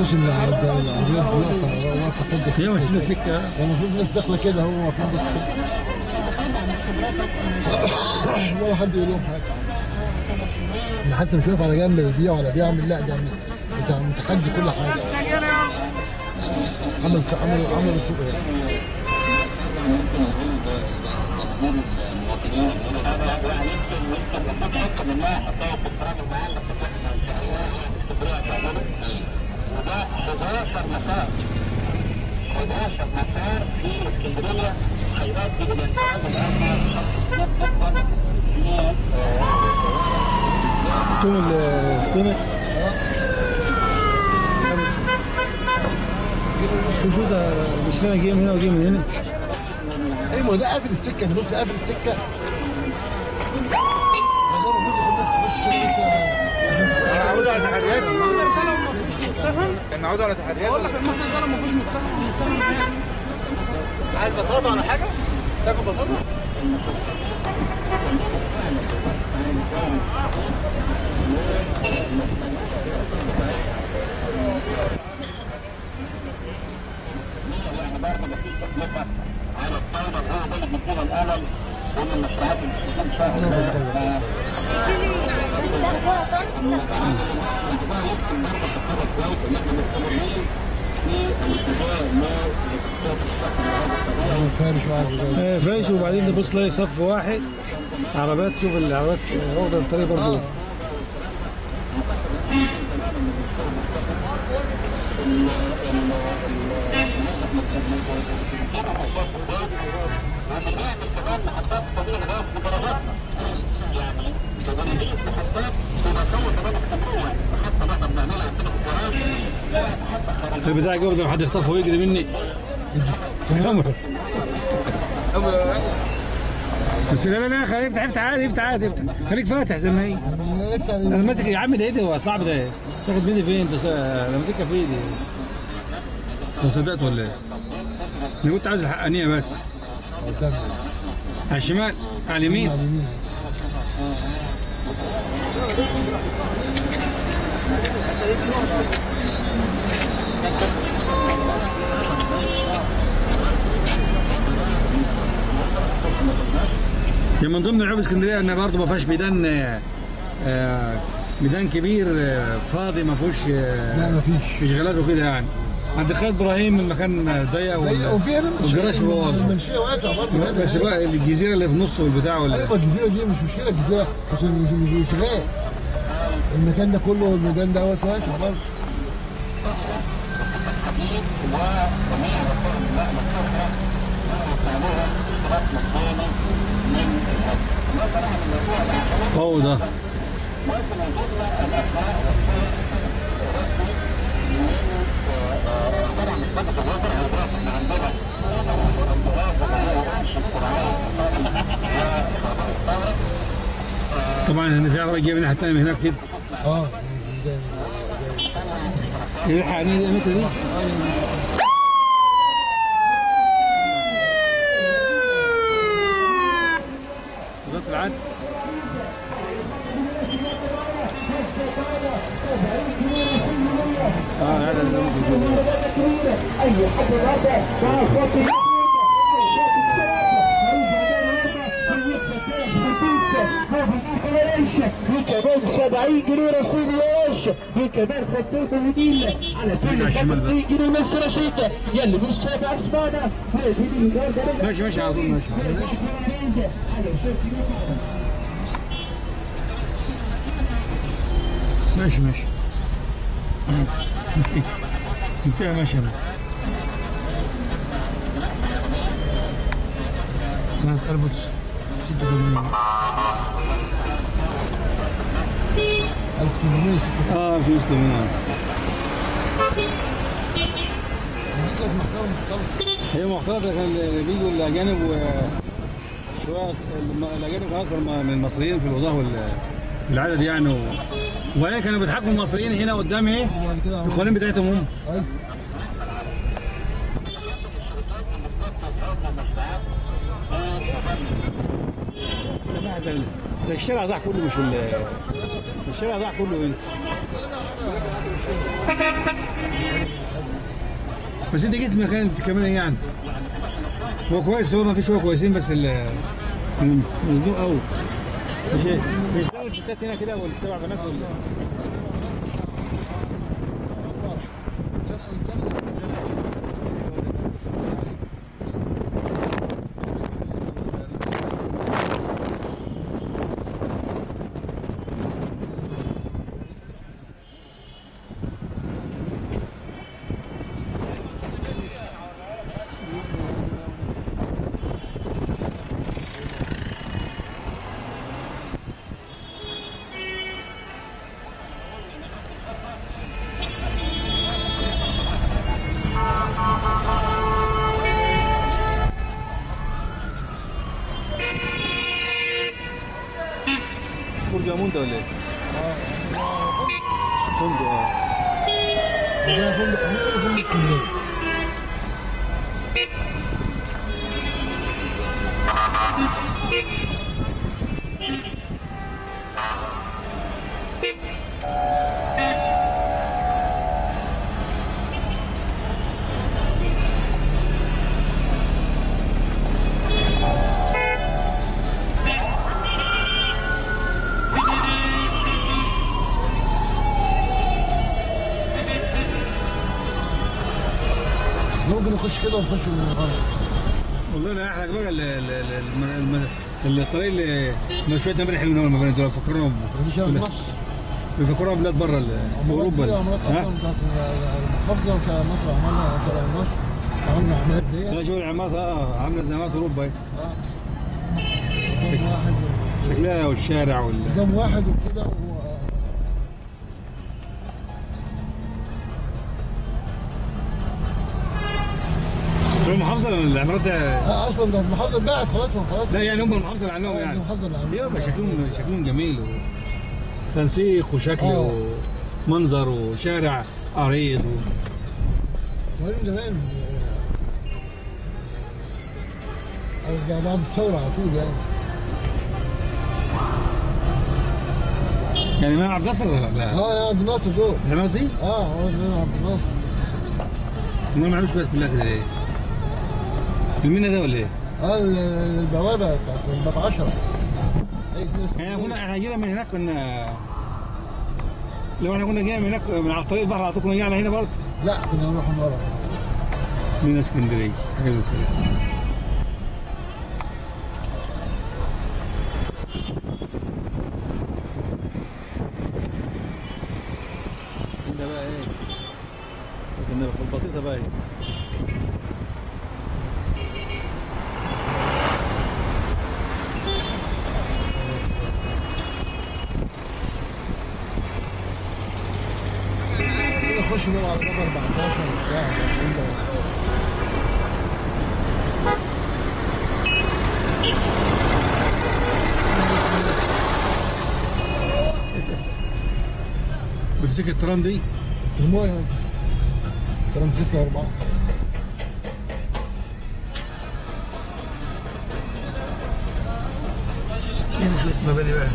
بس العربيات واقفة تصدق. هي مش سكة. المفروض الناس داخلة كده، هو واقفين بس كده. ولا حد يقول لهم حاجة. حتى مش واقف على جنب بيبيع ولا بيعمل، لا ده متحدي كل حاجة. عمل السوق هنا. وده 11 مسار، 11 مسار في اسكندرية هيؤدي الى انفراد الاربع شخص في توم الصيني. شو ده مش كان جاي من هنا وجاي من هنا؟ ايوه ما ده قافل السكة من نص، قافل السكة. ما ده المفروض الناس تخش كده عشان على تحريات. كان معود على تحريات. بقول لك المحضر ده لو ما فيهوش متهم عايز بطاطا ولا حاجة؟ تاكل بطاطا؟ على الطاولة وهو ده اللي بيدينا الامل ان المشروعات اللي بتكون شهر فارش. وبعدين تبص تلاقي صف واحد عربيات، شوف العربيات واخده الطريق برضه. البتاع جوه ده حد يخطفه ويجري مني. كاميرا. بس لا لا لا خليك افتح، افتح عادي، افتح عادي، افتح، خليك فاتح زي ما هي. انا ماسك يا عم ده ايدي، هو صعب ده تاخد مني فين؟ انا ماسكها في ايدي. ما صدقت ولا ايه؟ انا كنت عايز الحقانيه بس. على الشمال، على اليمين. يعني من ضمن عيوب اسكندرية ان برضه ما فيهاش ميدان، ميدان كبير فاضي ما فيهوش. لا ما فيش اشغالات وكده يعني. عند خالد ابراهيم المكان ضيق والجراج بوظ. المنشيه واسع برضه، بس بقى الجزيرة اللي في النص والبتاع ولا ايوه الجزيرة دي مش مشكلة، الجزيرة مش شغال. المكان ده كله الميدان دوت واسع برضه. فوضى. طبعا هنا في عربية جاية من الناحية الثانية من هناك كده. اه الحقني دي امتى دي؟ وزارة العدل. هذا اللي ممكن كمان 70 جنيه رصيد يا باشا، وكمان خطوط النيل على كل 2 جنيه ونص رصيد. يلي مش شايف اسمعنا ماشي ماشي على طول، ماشي ماشي ماشي انتهى. ماشي سنة 1986 1886. 1886. هي مختلطة، لكن اللي بيجوا الأجانب وشوية الأجانب أكثر من المصريين في الوضوء والعدد يعني. وبعدين كانوا بيضحكوا المصريين هنا قدام ايه؟ القوانين بتاعتهم هم. ده الشارع ضاع كله، مش الشارع ضاع كله هنا. بس انت جيت مكان كمان ايه يعني؟ هو كويس، هو ما فيش شوية كويسين، بس مزنوق قوي. مش ثلاث ستات هنا كده ولا سبع بنات ولا برج عمون ده ولا ايه؟ اه فندق. اه فندق فندق اسكندرية. ممكن نخش كده ونخش من ورا. والله لا احلى بقى الطريق اللي شوية مباني حلوين قوي، المباني دول فكرونا بيفكرونا بلاد بره اوروبا. عمارات اصلا بتاعت المحافظة وشارع مصر، عملنا شارع مصر، عملنا عمارات ديت. لا شغل العمارات عامله زي عمارات اوروبا اهي. شكلها والشارع وال نظام واحد وكده. المحافظة العمارات ده اصلا ده المحافظة اتباعت خلاص، خلاص. لا يعني هم المحافظة اللي عندهم يعني المحافظة اللي عندهم يبقى شكلهم جميل وتنسيق وشكل ومنظر وشارع عريض صغيرين زمان بعد الثورة على طول يعني. يعني امام عبد الناصر ولا لا؟ اه عبد الناصر دول العمارات دي؟ اه عبد الناصر. امال ما عملوش بقى كلها كده ليه؟ المينا ده ولا ايه؟ البوابة بتاعت الباب 10. يعني كنا احنا جينا من هناك، كنا لو احنا كنا جينا من هناك من على طريق البحر على طول كنا جينا على هنا برضه؟ لا كنا نروح من ورا. من اسكندرية. حلو الكلام. ده بقى ايه؟ كنا في البطيطه بقى ايه؟ نخش بقى على باب 14 وبتاع. بتسكت الترام دي؟ ترموية ترام 6 و4. هنا شوية مباني بقى.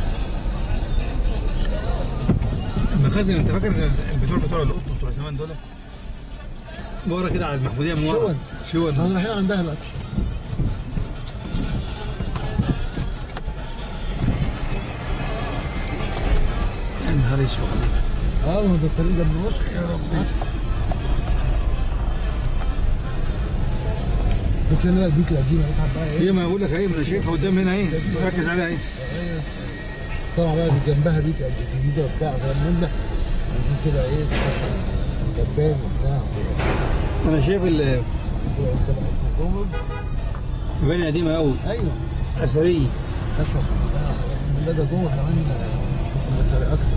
المخازن انت فاكر البتوع بتوع القط بتوع زمان دول؟ ورا كده على المحمودية من ورا. شون. احنا رايحين عندها دلوقتي. يا نهار اسود. ما هو ده الطريق جنب مصر. يا ربي. بس هنا بقى البيوت القديمة نتعب بقى ايه؟ ايه ما بقول لك ايه، ما انا شايفها قدام هنا ايه، ركز عليها ايه. طبعا بقى جنبها بيوت جديدة وبتاع كلام من ده، عايزين كده ايه جبان وبتاع. انا شايف مباني قديمة قوي. ايوه اثرية. خشب وبتاع لا ده جوه كمان اثري اكتر.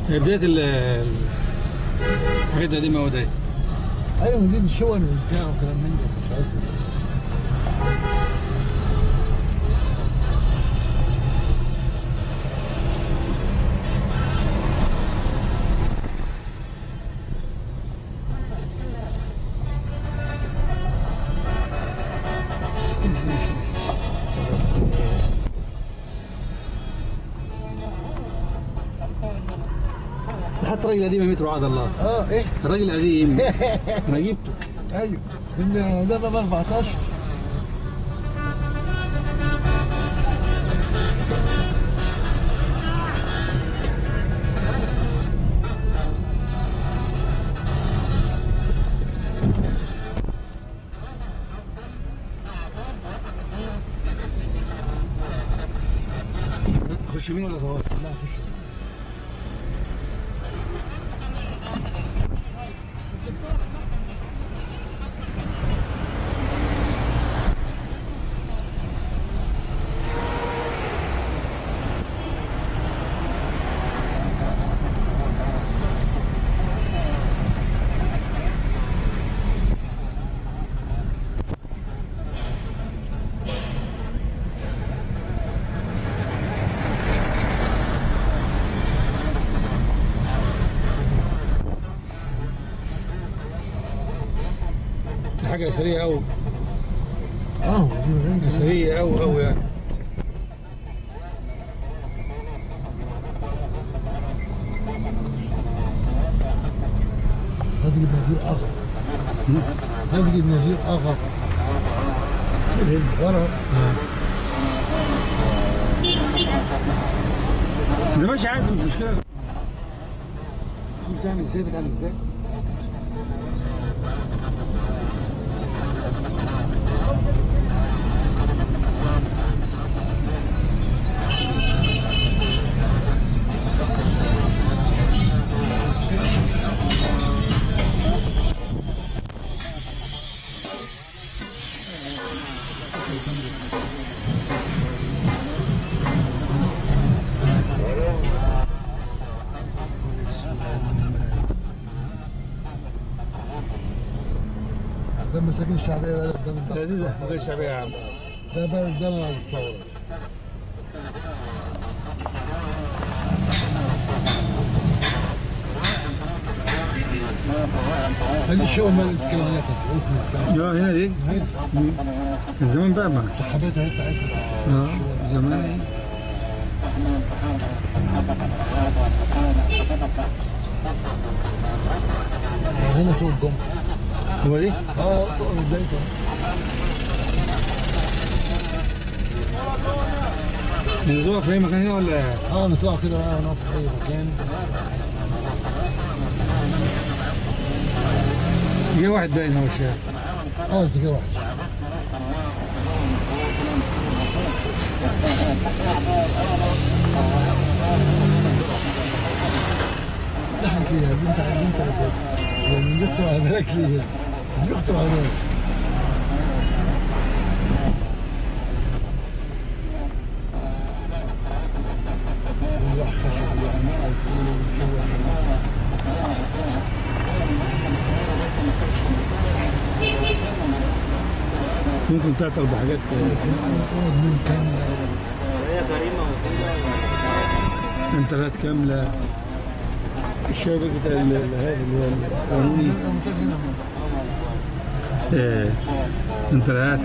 هي بداية الحاجات القديمة أوي ده. أيوة دي الشون وبتاع وكلام من ده مش عايز. حتى الراجل القديم متر وعد الله. ايه؟ الراجل القديم انا جبته. ايوه ده باب 14. خش يمين ولا صواب؟ لا خش. حاجة سريعة أوي. سريعة أوي أوي يعني. مسجد نزير آغا. مسجد نزير آغا. ورا. ده ماشي عادي مش مشكلة. شوف بتعمل ازاي بتعمل ازاي. ده المساكن الشعبية بقى قدام البحر. لذيذة المساكن الشعبية يا عم. ده بقى ده بعد الثورة. هذه الشقق اللي بتتكلم عليها كانت هنا دي؟ زمان بقى ما السحابات اهي بتاعتها. زمان. هنا سوق الجمعة. هو دي؟ سوق الجمعة. نزلوها في أي مكان هنا ولا؟ نطلع كده بقى نقف في أي مكان. جه واحد باين هو الشارع. انت جه واحد. ضحك ليه يا بنت انت يعني بيخطر على بالك ليه؟ بيخطر على بالك. ولوح خشب ولوح مش عارف ايه وشوح. ممكن تعطل بحاجات انترات كاملة. الشبكة بتاع هذا اللي هو القانوني. انترات.